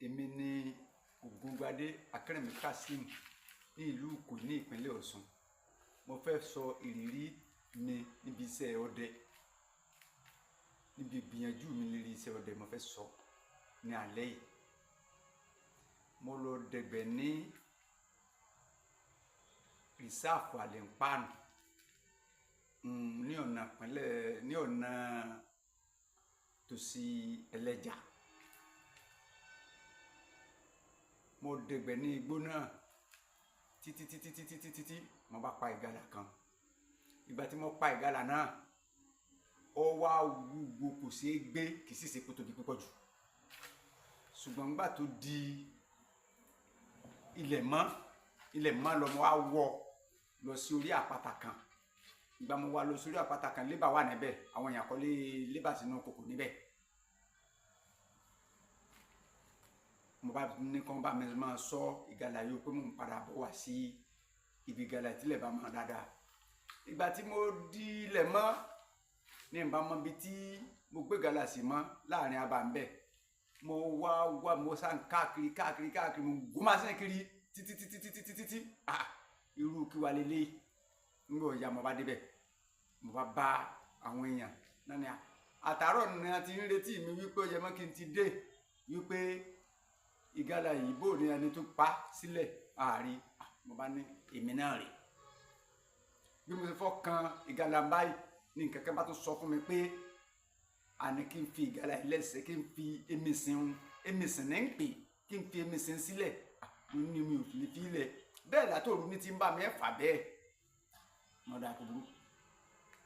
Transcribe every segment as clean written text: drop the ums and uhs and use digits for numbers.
Èmi ni Ògúngbadé Akérèmí Kazeem ní ìlú Ìkòyí ní ìpínlẹ̀ Ọ̀ṣun. Mo fẹ́ sọ ìrírí mi níbi iṣẹ́ ọdẹ, níbi ìgbìyànjú mi lérí iṣẹ́ ọdẹ mo fẹ́ sọ ní alẹ́ yìí. Mo lọ dẹ̀gbẹ́ ní rìsáàfù Àlẹ̀ǹpáànù ní ọ̀nà ìpínlẹ̀, ní ọ̀nà tòsí Ẹlẹ́ja. Mo dẹ̀gbẹ́ ní igbó náà títí títí títí títí tí mo bá pa ìgalà kan. Ìgbà tí mo pa ìgalà náà, ó wá wúwo kò ṣeé gbé, kì í sì ṣe pé ó tóbi púpọ̀ jù. Ṣùgbọ́n nígbà tó di ilẹ̀ mọ́ lọ, mo wá wọ̀ lọ sí orí àpáta kan. Ìgbà mo wá lọ sórí àpáta kan, lébà wà níbẹ̀, àwọn èèyàn kọ́lé lébà sínú kòkò níbẹ̀. Mo bá ní kí wọ́n bá mi máa sọ ìgalà yìí pé mò ń padà bọ̀ wá sí ibi ìgalà tí ilẹ̀ bá mọ́ dáadáa. Ìgbà tí mo di ilẹ̀ mọ́, ní ìbá mọ ibi tí mo gbé ìgalà sí mọ́ láàrin abà ń bẹ̀. Mo wá wá, mo sá ń káàkiri káàkiri káàkiri, mo gún màsíìnì kiri títí títí títí títí tí. Ah! Irú kí wa leléyìí? Nígbà ó yá mo bá dé bẹ̀, mo bá bá àwọn èèyàn náà ní à. Àtàárọ̀ ni a ti ń retí mi wípé ó yẹ mọ́ kí n ti dé, wípé ìgalà yìí bò ní ẹni tó pa sílẹ̀ àárín. Ah! Mo bá ní èmi náà rè. Bí mo ṣe fọ́ kan ìgalà báyìí ní nǹkan kan bá tún sọ fún mi pé àní kí n fi ìgalà yìí lẹ́sẹ̀, kí n fi èmi sìn, èmi sìn ní ń pè, kí n fi èmi sìn sílẹ̀. Ah! Mo ní mi ò lè fi lẹ̀. Bẹ́ẹ̀ látòru ní ti ń bá mi ẹ̀ fà bẹ́ẹ̀. Mo dà kó burú.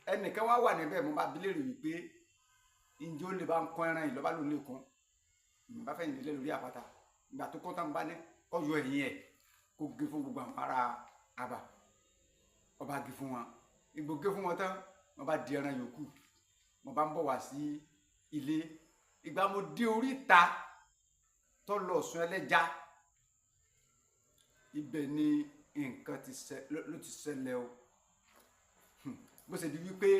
Ẹnìkan wá wà níbẹ̀, mo bá bi léèrè wípé ǹjẹ́ ó lè bá ń kọ́ ẹran yìí lọ́ba ló lè kún. Èmi bá fẹ̀yìntì lé lórí àpáta. Ìgbà tó kọ́ tán mo bá ní kó yọ ẹ̀yìn ẹ̀ kó gé fún gbogbo àwọn ará abà. Ó bá gé fún wọn. Ìgbò gé fún wọn tán, mo bá di ẹran yòókù. Mo bá ń bọ̀ wá sí ilé. Ìgbà mo dé oríta tó lọ Ọ̀ṣun Ẹlẹ́ja, ibẹ̀ ni nǹkan ti ṣẹ, ló ti ṣẹlẹ̀ o. Bó ṣe di wípé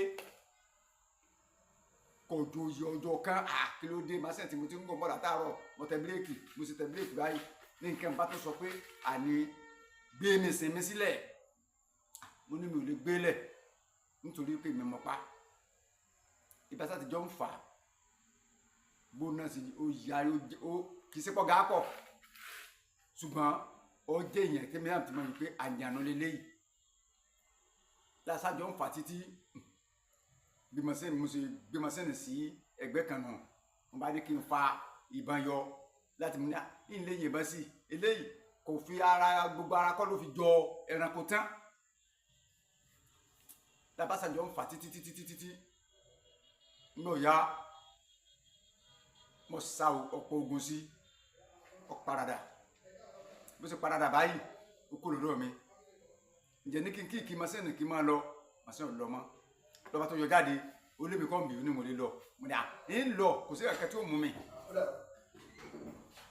kò ju oyè ọjọ́ kan, à kí ló dé? Màsíìnì tí mo ti ń gùn bọ̀ látàárọ̀, mo tẹ bíréèkì, mo sì tẹ bíréèkì báyìí. Ní nǹkan bá tó sọ pé àní gbé mi sinmi sílẹ̀. Mo ní mi ò lè gbé lẹ̀ nítorí pé mi mọ̀ pa. Ìbá sá ti jọ ń fà á. Gbóná sí i, ó yarí, ó kì í ṣe pọ̀ gá pọ̀. Ṣùgbọ́n ó jẹ́ èèyàn tí mi náà ti mọ̀ wípé àjànú leléyìí. Lásán jọ ń fà á títí. Bí mo ṣe, mo ṣe gbé màsíìnì sí ẹgbẹ́ kan náà, mo bá ní kí n fa ìbọn yọ láti mú ní à, ń lè yìnbọn sí i. Eléyìí kò fi ara, gbogbo ara kọ́ ló fi jọ ẹranko tán. Lábàṣà jọ ń fà á títí títí títí tí. Nígbà ó yá, mo sa ọ̀pọ̀ ogun sí, ó paradà. Bó ṣe paradà báyìí, ó kúrò lọ́dọ̀ mi. Ǹjẹ́ ní kí n kí màsíìnì kí n máa lọ, màsíìnì ò lọ mọ́. Lọ́ba tó yọ jáde, ó lé mi kọ́ mi, ó ní mo lè lọ. Mo ní à, ń lọ, kò sí kankan tí ó mú mi.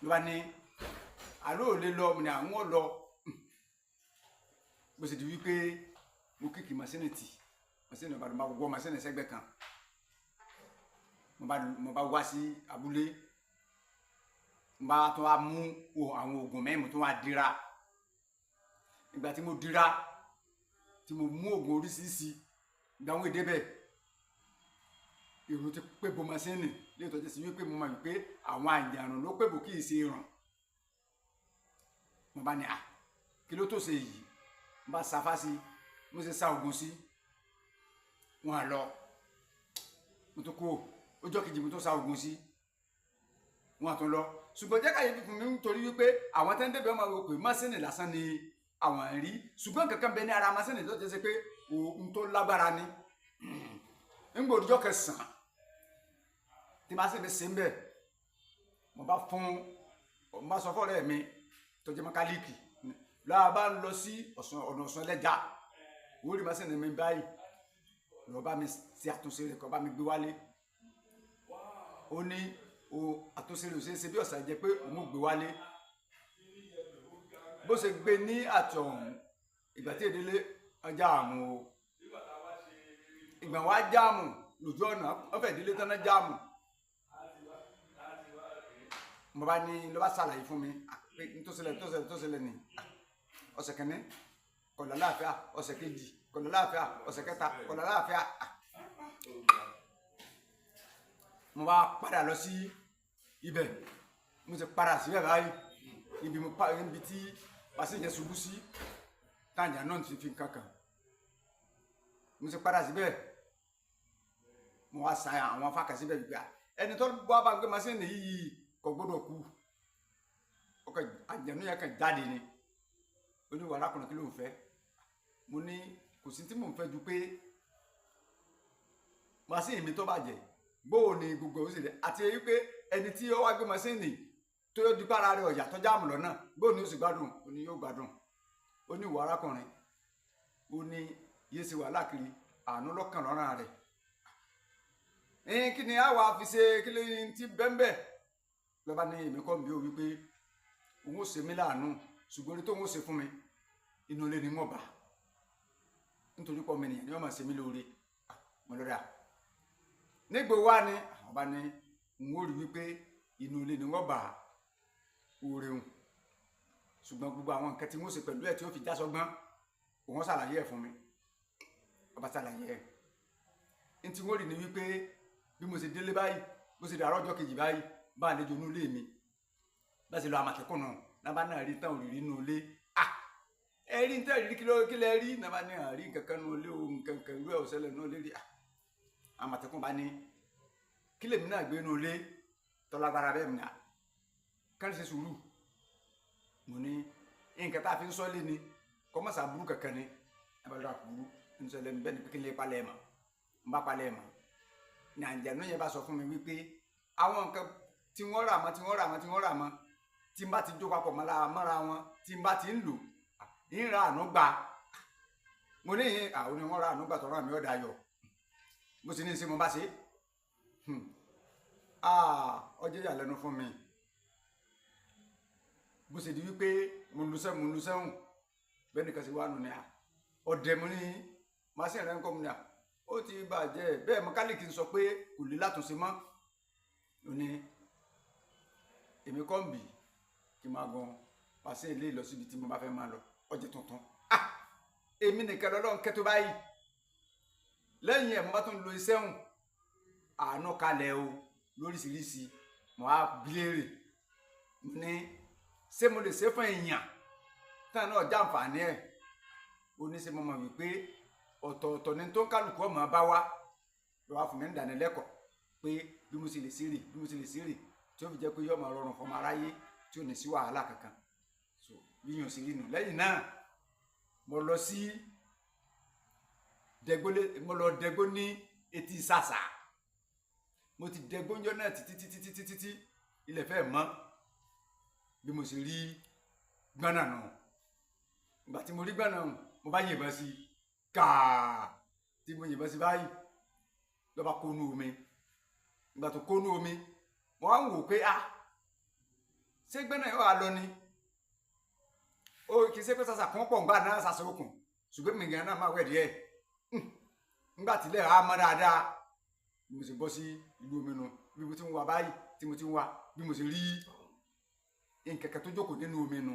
Lọ́ba ní, àló ò lè lọ, mo ní àwọn ò lọ. Bó ṣe di wípé mo kíkì màsíìnì tì, màsíìnì ọba ló máa wọ màsíìnì sẹ́gbẹ́ kan. Mo bá wá sí abúlé, mo bá tún wá mú àwọn oògùn mẹ́rin tó wá dira. Ìgbà tí mo dira, tí mo mú oògùn oríṣiríṣi, ìgbà wọn èdè bẹ́ẹ̀, èrò ti pé bo màsíìnì léyìí tó jẹ́ sí wípé mo mọ̀ wípé àwọn àjànú ló pé bò kì í ṣe ìràn. Mo bá ní à, kí ló tó ṣe yìí? Mo bá safá sí i, mo ṣe sa oògùn sí i, wọ́n á lọ. Mo tún kú, ọjọ́ kejì mo tún sa oògùn sí i, wọ́n á tún lọ. Ṣùgbọ́n jẹ́ káyé fífún mi nítorí wípé àwọn tẹ́ ń débẹ̀ máa wò pé màsíìnì lásán ni àwọn ń rí. Ṣùgbọ́n kankan bẹ ní ara màsíìnì tó jẹ́ sí pé ohun tó lágbára ni. Nígbà ọjọ́ kẹsàn-án tí màsíìnì ṣe ń bẹ̀, mo bá fún, mo bá sọ fún ọ̀rẹ́ mi tó jẹ́ mẹkáníìkì, lọ́wọ́ bá ń lọ sí Ọ̀ṣun, ọ̀nà Ọ̀ṣun Ẹlẹ́ja, ó rí màsíìnì mi báyìí, lọ bá mi ṣe àtúnṣe rẹ̀ kó bá mi gbé wálé. Ó ní o àtúnṣe rẹ̀ ò ṣe é ṣe bí ọ̀sán jẹ́ pé òun ò gbé wálé. Bó ṣe gbé ní àtọ̀hún, ìgbà tí èdèlé ọjà àmú o. Ìgbà wa jáàmù lójú ọ̀nà, wọ́n fẹ́ délé tán náà jáàmù. Mo bá ní ló bá ṣàlàyé fún mi pé n tó ṣẹlẹ̀ tó ṣẹlẹ̀ tó ṣẹlẹ̀ ní ọ̀sẹ̀ kìíní kò lálàáfíà, ọ̀sẹ̀ kejì kò lálàáfíà, ọ̀sẹ̀ kẹta kò lálàáfíà. Mo bá padà lọ sí ibẹ̀, mo ti padà síbẹ̀ báyìí, ibi mo pa ibi tí pàṣẹ yẹn ṣubú sí táǹjà náà ti fi nǹkan kan. Mo ti padà síbẹ̀, mo wá sa àwọn afáàkà síbẹ̀ gbígbà ẹni tó bá bá gbé masínì yìí kò gbọ́dọ̀ kú. Ọkọ àjẹnú yẹn kàn jáde ni. Ó ní wàhálà kùnà kí ló ń fẹ́? Mo ní kò sí tí mò ń fẹ́ ju pé masínì mi tó bàjẹ́ bóò ni gbogbo ẹ̀ ó sì rẹ̀, àti wípé ẹni tí ó wá gbé masínì tó yóò di para rẹ̀ ọ̀yà tó jáàmù lọ́nà bóò ni ó sì gbádùn? Ó ní yóò gbádùn. Ó ní ìwà arákùnrin, ó ní yéé ṣe wàhálà kiri, àánú lọ́kàn lọ́rùn rẹ̀. Kí ni a wà fi ṣe kí ló ń ti bẹ́ńbẹ́? Lọ́ba ní èmi kọ́ mi ó wípé òun ó ṣe mí láàánú, ṣùgbọ́n orí tóun ó ṣe fún mi inú ilé ni wọ́n bá, nítorí pọ̀ mi nìyẹn ni wọ́n máa ṣe mí lóore. Mo lọ́dà nígbò wá ni àwọn bá ní òun ó rí wípé inú ilé ni wọ́n bá oore hùn, ṣùgbọ́n gbogbo àwọn nǹkan tí wọ́n ṣe pẹ̀lú ẹ̀ tí ó fi já sọgbọ́n òun ṣàlàyé ẹ̀ fún mi. Ọba ṣàlàyé ẹ̀ ní tí wọ́n rí ni wípé bí mo ṣe délé báyìí, bó ṣe dàárọ̀ ọjọ́ kejì báyìí, bá àlejò inú ilé mi bá ṣe lọ àmọ̀tẹ́kùn náà náà náà rí tán òrìrì inú ilé. Ẹ rí níta rí kí lẹ rí náà bá ní àrí nǹkan kan nínú ilé o, nǹkan kan irú ẹ̀ ò ṣẹlẹ̀ nínú ilé rí. Àmọ̀tẹ́kùn bá ní kí lèmi náà gbé inú ilé tọ́lágbára bẹ́ẹ̀ mi nà kán ṣe sùúrù. Mo ní nǹkan tá a fi ń sọ lé ni kọ́mọ̀sá burú kankan ni ẹ bá lọ́ọ́ àkúrú ń sọ lẹ́nu bẹ́ẹ̀ ni pé kí n lè palẹ̀ mọ́, n bá palẹ̀ mọ́. Ní àǹjẹ̀nú yẹn bá sọ fún mi wípé àwọn nǹkan tí wọ́n rà mọ́ tí wọ́n rà mọ́ tí wọ́n rà mọ́ tí n bá ti jó papọ̀ mọ́ra wọn tí n bá ti ń lò ń ra àánú gbà. Mo ní àwọn ni wọ́n ra àánú gbà tọ́ra mi ọ̀dà ayọ̀. Mo sì ní í ṣe mo bá ṣe. Ọjọ́ ìyàlẹ́nu fún mi. Bó ṣe di wípé mo lu sẹ́hùn bẹ́ẹ̀ nìkan ṣe wá nù ní à ọ̀dẹ̀ mo ní màá sì rẹ̀ ń kọ́ mu ní à ó ti bàjẹ́ bẹ́ẹ̀ mọkálíkì ń sọ pé kò lè látúnṣe mọ́. Ó ní èmi kọ́ ń bì kí n máa gan pàṣẹ ilé lọ síbi tí mo bá fẹ́ máa lọ ọjọ́ tuntun. Èmi nìkan lọ́lọ́run kẹ́tọ́ báyìí. Lẹ́yìn ẹ̀ mo bá tún lo iṣẹ́ hùn àánú kalẹ̀ o lóríṣiríṣi. Mo á bi léèrè, mo ní ṣé mo lè ṣe fún èèyàn táwọn náà jàǹfààní ẹ̀? Ó ní ṣe mo mọ̀ wípé ọ̀tọ̀ọ̀tọ̀ ni tó ń kálukú ọmọ bá wá lọ́wọ́ fún mi ń dánilẹ́kọ̀ọ́ pé bí mo ṣe lè ṣeré bí mo ṣe lè ṣeré tí ó fi jẹ́ pé yóò máa rọrùn fún ọmọ aráyé tí ò ní sí wàhálà kankan. So bí yóò ṣe rí nù. Lẹ́yìn náà mo lọ sí dẹgbólé, mo lọ dẹgbó ní etí sàṣà. Mo ti dẹgbó ńjọ́ náà títí títí títí títí ilẹ̀ fẹ́ mọ́. Bí mo ṣe rí gbọ́nà nù, ìgbà tí mo rí gbọ́nà nù mo bá yìnbọn sí i káà. Tí mo yìnbọn sí báyìí ló bá kónú omi. Ìgbà tó kónú omi mo wá ń wò pé ṣé gbẹ́nà yóò wá lọ ni? Ó kì í ṣe pé sàṣà kan pọ̀ ńgbà náà sàṣà okùn, ṣùgbọ́n mi gan náà máa wẹ̀ díẹ̀. Ńgbà tílẹ̀ á mọ́ dáadáa mo sì bọ́ sí ìlú omi nu. Bí mo ti ń wá báyìí tí mo ti ń wá bí mo sì rí nkẹ̀kẹ́ tó jókòó nínú omi nu.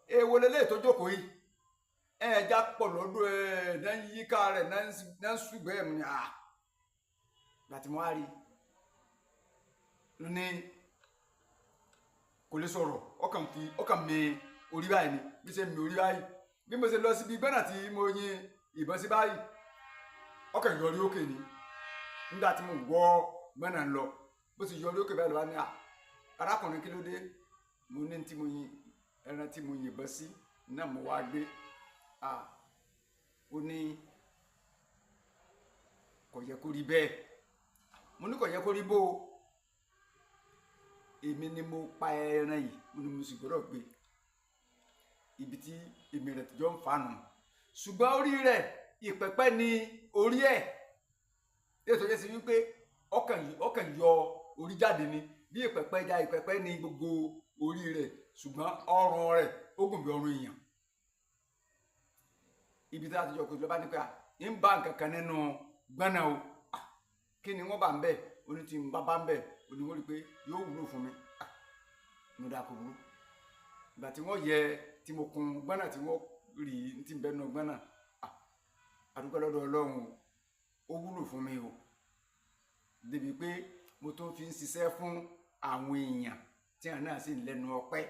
Èwo leléyìí tó jókòó yìí? Ẹja pọ̀ lọ́dọ̀ ẹ̀ náà ń yíká rẹ̀ náà ń ṣùgbẹ́ ẹ̀ ní gbàtí mo á rí ní kò lè sọ̀rọ̀, ọkàn mi orí báyìí ni bí ṣe mi orí báyìí. Bí mo ṣe lọ síbi gbọ́nà tí mo yin ìbọn sí báyìí ọkàn yọrí òkè ni. Nígbà tí mo wọ gbọ́nà lọ bó ṣe yọrí òkè báyìí lọ́wọ́ ní arákùnrin kí ló dé? Mo ní tí mo yin ẹran tí mo yìnbọn sí náà mo wá gbé. Ó ní kò yẹ kó rí bẹ́ẹ̀. Mo ní kò yẹ kó rí bó o, èmi ni mo pa ẹran yìí, mo ní mo sì gbọ́dọ̀ gbé ibi tí èmi rẹ̀ tìjọ́ ń fa nù. Ṣùgbọ́n orí rẹ̀ ìpẹ́pẹ́ ni orí ẹ̀, ètò ìjẹ́sí wípé ọkàn yọ orí jáde ni bí ìpẹ́pẹ́ já ìpẹ́pẹ́ ni gbogbo orí rẹ̀, ṣùgbọ́n ọrùn rẹ̀ ó gùn bí ọrùn èèyàn. Ibi tí a ti jọ kò lọ́ba ní pé ń bá nǹkan kan nínú gbọ́nà o, kí ni wọ́n bá ń bẹ̀? Oní tí ń bá bá ń bẹ̀, oní wọ́n rí pé yóò wúlò fún mi. Mo dà kó burú. Ìgbà tí wọ́n yẹ tí mo kun gbọ́nà tí wọ́n rí tí ń bẹ nínú gbọ́nà, àdúgbò lọ́dọ̀ Ọlọ́run ó wúlò fún mi o, débi pé mo tún fi ń ṣiṣẹ́ fún àwọn èèyàn tí àwọn náà sì ń lẹ́nu ọpẹ́.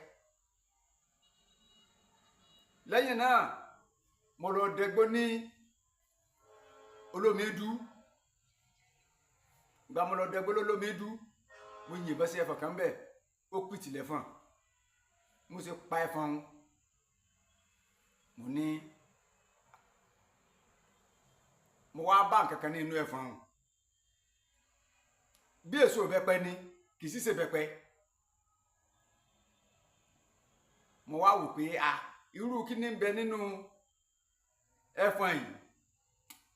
Lẹ́yìn náà mo lọ dẹgbó ní Olómiidú. Ìgbà mo lọ dẹgbó lólómiidú, mo yìnbọn sí ẹfọ̀n kan bẹ́ẹ̀, ó pìtì lẹ́fọ̀n. Mo sì pa ẹfọ̀n, mo ní mo wá bá nǹkan kan ní inú ẹfọ̀n. Bí èso ìbẹ́pẹ ni, kì í sì ṣe ìbẹ́pẹ. Mo wá wò pé a irú kí ni ń bẹ nínú ẹfọ̀n yìí.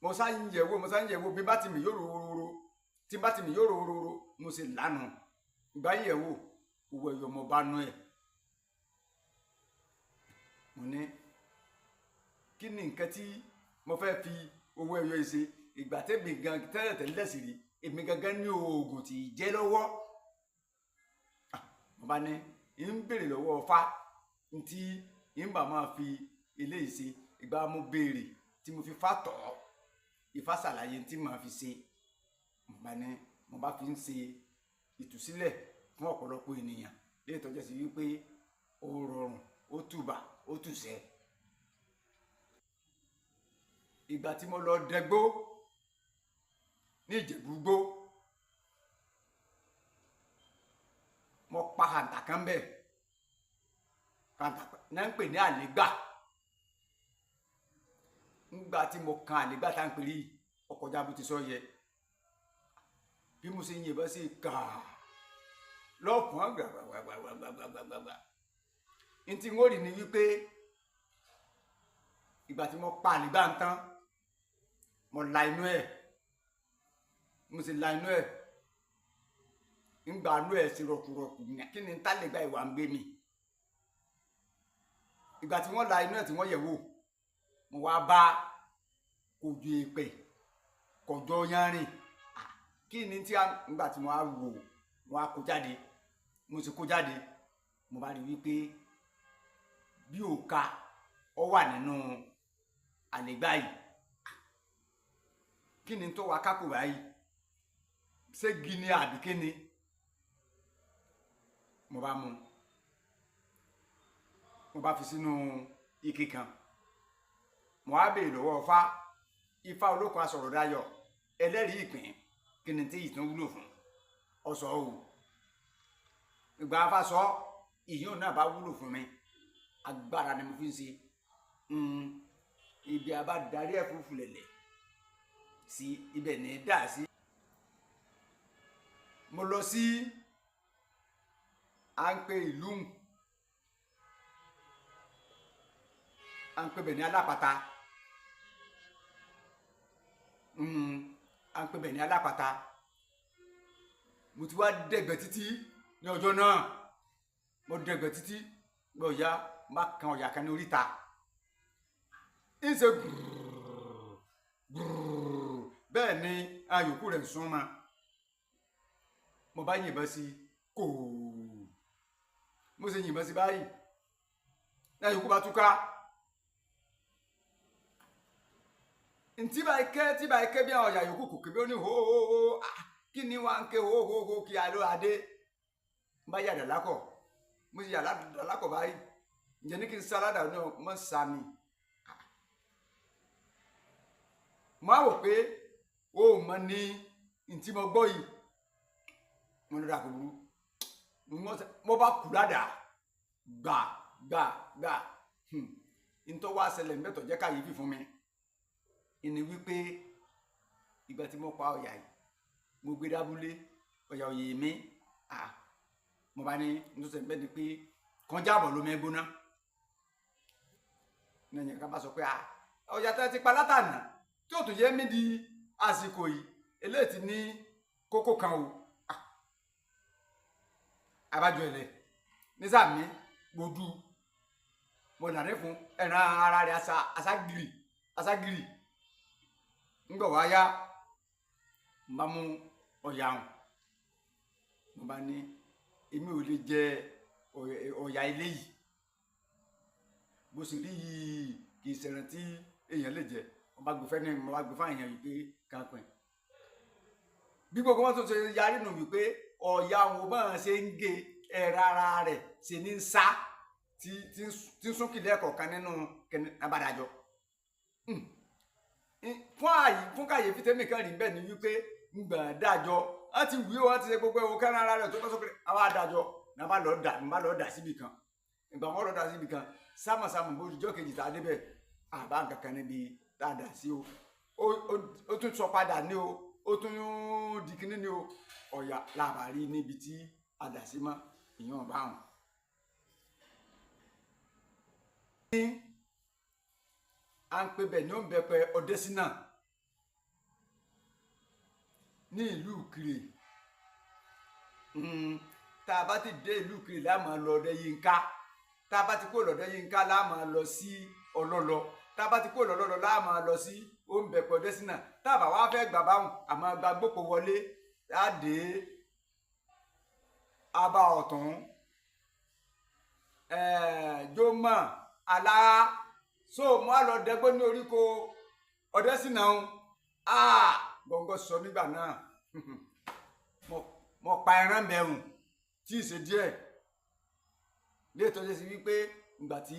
Mo sá ń yẹ̀wò, mo sá ń yẹ̀wò, bí bá ti mì yóò rororo, tí bá ti mì yóò rororo, mo sì lánàá. Ìgbà yẹ̀wò, owó ẹyọ mo bá nú ẹ̀. Mo ní kí ni nǹkan tí mo fẹ́ fi owó ẹyọ yìí ṣe? Ìgbà tẹ́mi gan tẹ́lẹ̀ tẹ́lẹ̀ sì rí, èmi gangan ní oògùn tí ì jẹ́ lọ́wọ́. Mo bá ní ń béèrè lọ́wọ́ Ọfá ntí ń bá máa fi eléyìí ṣe. Ìgbà mo béèrè tí mo fi fá tọ̀ ọ́, Ifá ṣàlàyé tí màá fi ṣe. Mo bá ní mo bá fi ń ṣe ìtúsílẹ̀ fún ọ̀pọ̀lọpọ̀ ènìyàn léyìí tó jẹ́ sí wípé ó rọrùn, ó tùbà, ó tùṣẹ́. Ìgbà tí mo lọ dẹgbó ní Ìjẹ̀bú-Igbó, mo pa kàǹtà kan bẹ́ẹ̀. Kàǹtà náà ń pè ní àlégbà. Ńgbà tí mo kan àlégbà tá ń pè rí, ọkọjá bó ti sọ yẹ. Bí mo ṣe yìnbọn sí kàá lọ́kàn gbàgbàgbàgbàgbàgbàgbà. Ntí n ó rí ni wípé ìgbà tí mo pa àlégbà ń tán, mo la inú ẹ̀, mo sì la inú ẹ̀. Ńgbà inú ẹ̀ sí rọ̀kùrọ̀kù, kí ni tá lè gba ìwà ń gbé mi? Ìgbà tí wọ́n la inú ẹ̀ tí wọ́n yẹ̀ wò, mo wá bá kojú èpè, kọjọ yanrìn. Kí ni tí a ńgbà tí mo wá wò, mo wá kó jáde, mo sì kó jáde, mo bá rí wípé bí òka ọ wà nínú àlégbà yìí. Kí ni tó wá kákò báyìí? Ṣé gini àbí kí ni? Mo bá mú, mo bá fi sínú ike kan. Mo wá béèrè lọ́wọ́ Ọfá, Ifá olókun asọ̀rọ̀ dayọ̀, ẹlẹ́rìí ìpín, kí ni tí ìtàn wúlò fún? Ọ̀sọ̀ o. Ìgbà Afá sọ, ìyún náà bá wúlò fún mi. Agbára ni mo fi ń ṣe. Ibi a bá darí ẹ̀fúùfù lẹ̀lẹ̀ sí, ibẹ̀ ní dà sí. Mo lọ sí à ń pe ìlú, à ń pe bẹ̀ ní Alápatà. À ń pe bẹ̀ ní Alápatà. Mo ti wá dẹ̀gbẹ́ títí ní ọjọ́ náà. Mo dẹ̀gbẹ́ títí gbọ́ ya má kan ọ̀yà kan ní oríta. Ń ṣe gbùrùrù gbùrùrù, bẹ́ẹ̀ ni ayòkú rẹ̀ ń sún mọ́. Mo bá yìnbọn sí kòó. Mo ṣe yìnbọn sí báyìí, ní ayòkú bá túká. Ntí báyìí ké, tí báyìí ké bí àwọn ọ̀yà yòókù kò ké bí ó ní hó hó hó, kí ni wá ń ké hó hó hó kí aló adé. N bá yàdà lákọ̀, mo sì yàdà lákọ̀ báyìí. Ǹjẹ́ ní kí n sá aládàá náà mọ́ sá mi. Mo á wò pé ó mọ ní ntí mo gbọ́ yìí. Mo lọ́dà kò burú. Mo bá kú ládàá gbà gbà gbà. Ntọ́ wá ṣẹlẹ̀ mẹ́tọ̀ jẹ́ káyéfì fún mi. Ìní wípé ìgbà tí mo pa ọ̀yà yìí, mo gbé dábúlé, ọ̀yà òye mi. Mo bá ní ntọ́sẹ̀ bẹ́ẹ̀ ni pé kọjá àbọ̀ ló mẹ́ gbóná. Ní ẹ̀yìn kan bá sọ pé ọ̀yà tẹ́ ti pa látànà tí ò tún yẹ mí di àsìkò yìí, eléyìí ti ní kókó kan o. Abájọ ẹ̀lẹ̀ ní sàmí gbòdú, mo nàrí fún ẹran ara rẹ̀ aságìrì aságìrì. Ńgbọ̀ wá yá, mo bá mú ọ̀yà hàn. Mo bá ní èmi ò lè jẹ ọ̀yà ilé yìí bó sì rí yìí kì í ṣẹran tí èèyàn lè jẹ. Wọ́n bá gbé fẹ́ni, wọ́n bá gbé fún àyàn yìí pé kan pín. Bí gbogbo wọn tó ṣe yarí nù wípé ọ̀yà òun bá ṣe ń gé ẹ̀rọ ara rẹ̀ ṣe ní sá tí ń súnkì lẹ́ẹ̀kọ̀ọ̀kan nínú abàdàjọ. Fún àyè fún kàyéfì tẹ́mi kan rí bẹ́ẹ̀ ni wípé ń gbọ̀n dájọ́ wọ́n ti wí wọ́n ti ṣe gbogbo ẹ̀wọ̀ kẹ́rin ara rẹ̀ tó kọ́ sókè àwọn adájọ́ náà bá lọ́ọ́ dà ń bá lọ́ọ́ dà síbi kan. Ìgbà wọn lọ́ọ́ dà síbi kan sámàsámà bójújọ́ kejì tá a débẹ̀ àbá nǹkan kan níbi tá a dà sí o, ó tún sọ padà ní o, ó tún di kíní ní o, ọ̀yà làbàrí níbi tí a dà sí mọ́ ìyẹn bá wọn. Ní à ń pè bẹ̀ ní ó ń bẹ pẹ Ọdẹ́sínà ní ìlú Ìkirè. Tá a bá ti dé ìlú Ìkirè la máa lọ Ọdẹ́yínká, tá a bá ti kó lọ́dọ̀ Yínká la máa lọ sí Ọlọ́lọ́, tá a bá ti kó lọ́lọ́lọ́ la máa lọ sí Òǹbẹ̀pẹ̀ Ọdẹ́sínà. Tá a bá wá fẹ́ gbà báwọn àmọ́ gba gbòpò wọlé á dé Aba Ọ̀tún, Jọ́mọ̀ Alára. So mo á lọ dẹgbẹ́ ní oríko Ọdẹ́sínà ń gbọ̀ngàn sọ nígbà náà. Mo pa ẹran mẹ́rùn tí ì ṣe díẹ̀ léètọ́ ṣe sí wípé ìgbà tí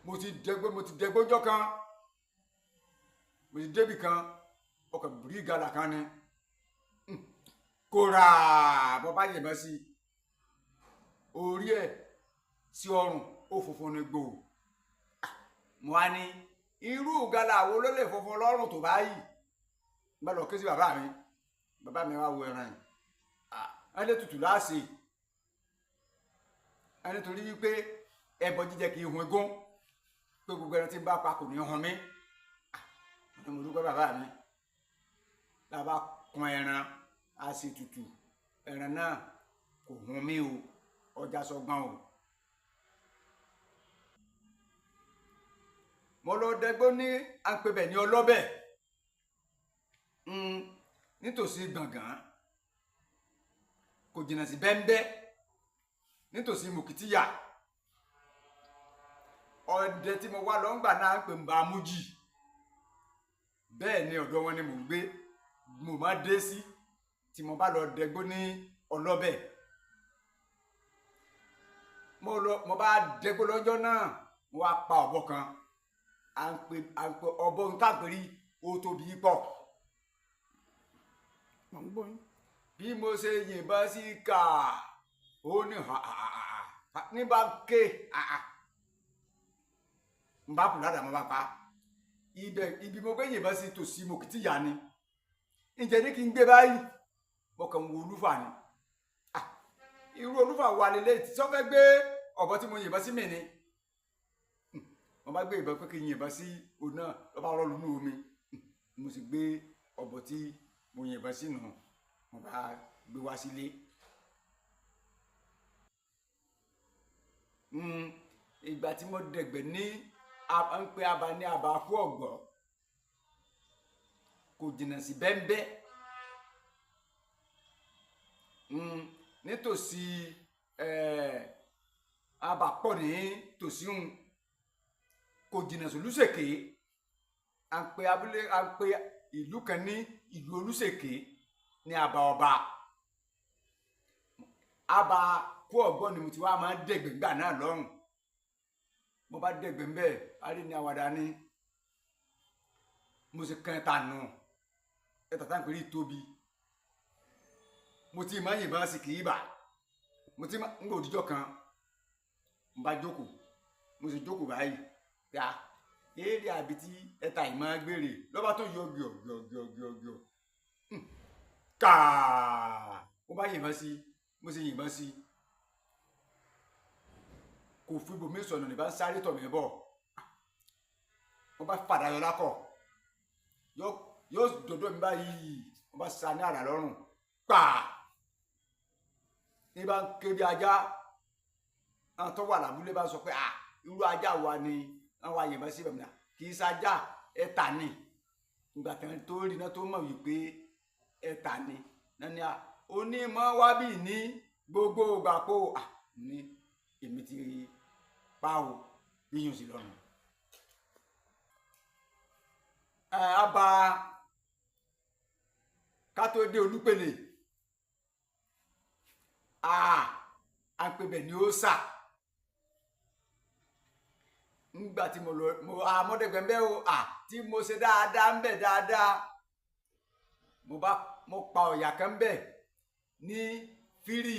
mo ti dẹgbẹ́ ọjọ́ kan, mo ti débì kan, ọkọ̀ bùrí gàlà kan ni kóra mo bá yẹ̀bọ́n sí orí ẹ̀ sí ọrùn ó funfun ní gbòò. Mo wá ní irú gàlà wo ló lè funfun lọ́rùn tó báyìí? Bá lọ ké sí bàbá mi, bàbá mi wá wo ẹran yìí, ẹ lè tutù láàṣì ẹ nítorí wípé ẹbọ jíjẹ kì í hun egún, pé gbogbo ẹran tí ń bá pa kò ní hun mí. Mo dúpẹ́ bàbá mi. Bàbá kun ẹran a sì tutù, ẹran náà kò hun mí o, ọjà sọgbọn o. Mo lọ dẹgbó ní àpèbẹ ní ọlọ́bẹ̀ nítòsí Gbọ̀ngàn, kò jìnnà sí Bẹ́ńbẹ́, nítòsí Mòkìtìyà. Ọdẹ tí mo wá lọ ń gbà náà ń pè ń bá Amújì, bẹ́ẹ̀ ni ọ̀dọ̀ wọn ni mò ń gbé, mo máa dé sí tí mo bá lọ dẹgbó ní ọlọ́bẹ̀. Mo bá dẹgbó lọ́jọ́ náà, mo wá pa ọ̀bọ kan, à ń pè ọ̀bọ ń tàgbérí, ó tóbi pọ̀. Bí mo ṣe yìnbọn sí kà ó ní ní bá ké n bá kùn ládàá mo bá pa ibẹ̀. Ibi mo gbé yìnbọn sí tòsí Mòkìtìyà ni, ǹjẹ́ ní kí n gbé báyìí, mo kàn ń wo olúfà ni. Irú olúfà wà lélẹ̀ tí sọ fẹ́ gbé ọ̀bọ tí mo yìnbọn sí mi ni. Mo bá gbé ìbọn pé kí n yìnbọn sí òun náà, ló bá rọ́ lùnú omi, mo sì gbé ọ̀bọ tí mo yìnbọn sínú, mo bá gbé wá sílé. Ìgbà tí mo dẹ̀gbẹ̀ ní à ń pe aba ní aba kú ọ̀gbọ̀, kò jìnnà sí Bẹ́ńbẹ́, nítòsí aba pọ̀ ní tòsí ń, kò jìnnà sí Olúṣèké. À ń pe abúlé, à ń pe ìlú kan ní ìlú Olúṣèké ní aba ọba. Aba kú ọ̀gbọ́n ni mo ti wá máa ń dẹ̀gbẹ̀ ńgbà náà lọ́rùn. Mo bá dẹ̀gbẹ̀ ńbẹ̀, a rí ní àwàdà ni mo sì kan ẹ̀ta nù, ẹ̀ta tá à ń pè ní tóbi. Mo ti máa yìnbọn sí kì í bà, mo ti máa ń gbọ́ òdìjọ́ kan, mo bá jókòó, mo sì jókòó báyìí yá eré àbí tí ẹ̀ta yìí máa gbére lọ́ba tó yọ gíọ̀ gíọ̀ gíọ̀ gíọ̀ gíọ̀ káà, mo bá yìnbọn sí, mo sì yìnbọn sí, kò fi ibòmí sọ̀nà ní bá ń sáré tọ̀ mí bọ̀. Wọ́n bá padà yọ lákọ̀, yóò dòdò mi báyìí, wọ́n bá sa ní àrà lọ́rùn pàà ní bá ń ké bí ajá. Àwọn tó wà lábúlé bá sọ pé à irú ajá wa ni àwọn àyèmọ́ sí ibẹ̀, kì í sajá ẹ̀ta ni. Ìgbà tó rí iná tó mọ̀ wípé ẹ̀ta ni náà ni à onímọ̀ wá bì ní gbogbo ìgbà kó à Ní èmi ti pa o, yíyún sí lọ́nà. Aba ká tó dé Olúpèlè, à ń pè bẹ̀ ní ó sà. Nígbà tí mo lọ, mo àmọ́dẹ́gbẹ̀ ń bẹ́ o, tí mo ṣe dáadáa ń bẹ̀ dáadáa, mo bá mo pa ọ̀yà kan ń bẹ̀ ní fírí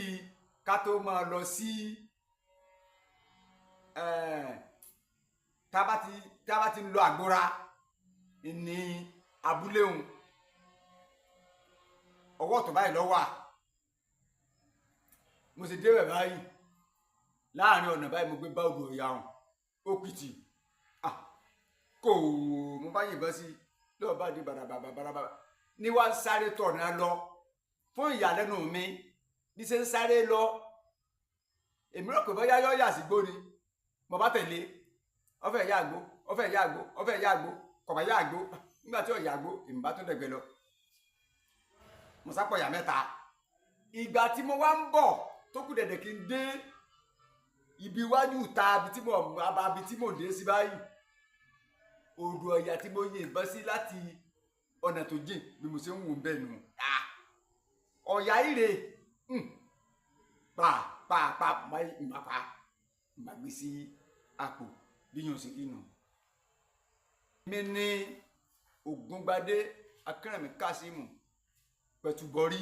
ká tó máa lọ sí tá bá ti ń lọ Àgbóra ní abúlé òun, ọwọ́ ọ̀tún báyìí ló wà. Mo sì débẹ̀ báyìí, láàrin ọ̀nà báyìí, mo gbé bá odò ọ̀yà hàn ó pìtì kò mo bá yìnbọn sí lọ́ọ̀ bá di bàràbàrà bàràbàrà ní wá ń sáré tọ̀nà lọ. Fún ìyàlẹ́nu mi, bí ṣe ń sáré lọ, èmi rò pé bóyá yọ́ yà sí gbó ni. Mo bá tẹ̀lé, ó fẹ́ yá àgbo, ó fẹ́ yá àgbo, ó fẹ́ yá àgbo, kò bá yá àgbo. Nígbà tí ó yá àgbo, èmi bá tún dẹ̀gbẹ́ lọ, mo sá pọ̀yà mẹ́ta. Ìgbà tí mo wá ń bọ̀, tó kù dẹ̀dẹ̀ kí n dé ibi iwájú ta ibi tí mo dé sí báyìí, odò ọ̀yà tí mo yìnbọn sí láti ọ̀nà tó jìn, bí mo ṣe ń wò bẹ́ẹ̀ nù, ọ̀yà ire pa pa pa má pa má gbé sí àpò bí yóò ṣe rí nù. Mi ní Ògúngbadé Akínrànmí Kásímù Pẹ̀tùbọ̀rí.